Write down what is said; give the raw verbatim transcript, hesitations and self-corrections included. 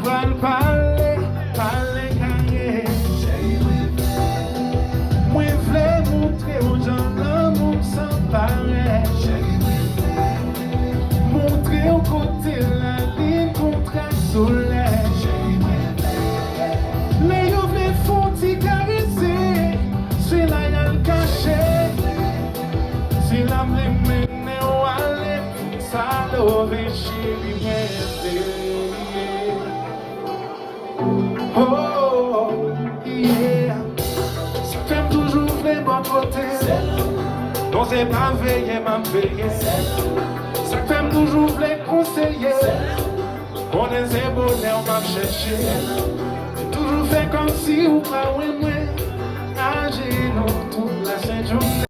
Pral pale, pale kare. Cheri, mwen vle. Mwen vle montre w jan lanmou m san parèy. Cheri, mwen vle. Montre w kote lalin kontre ak solèy. Cheri, mwen vle. Lè yo vle fè w ti karese, se la y al kache. Se la m vle mennen w ale. Sa love cheri mwen vle. Oh, yeah. Sa k fè m toujou vle bò kote. Non, se pa veye m ap veye. Sa k fè m toujou vle konseye. Konnen se bonè w m ap chèche. Toujou fè kòmsi ou pa wè mwen. Ajenou tout la sent jounen.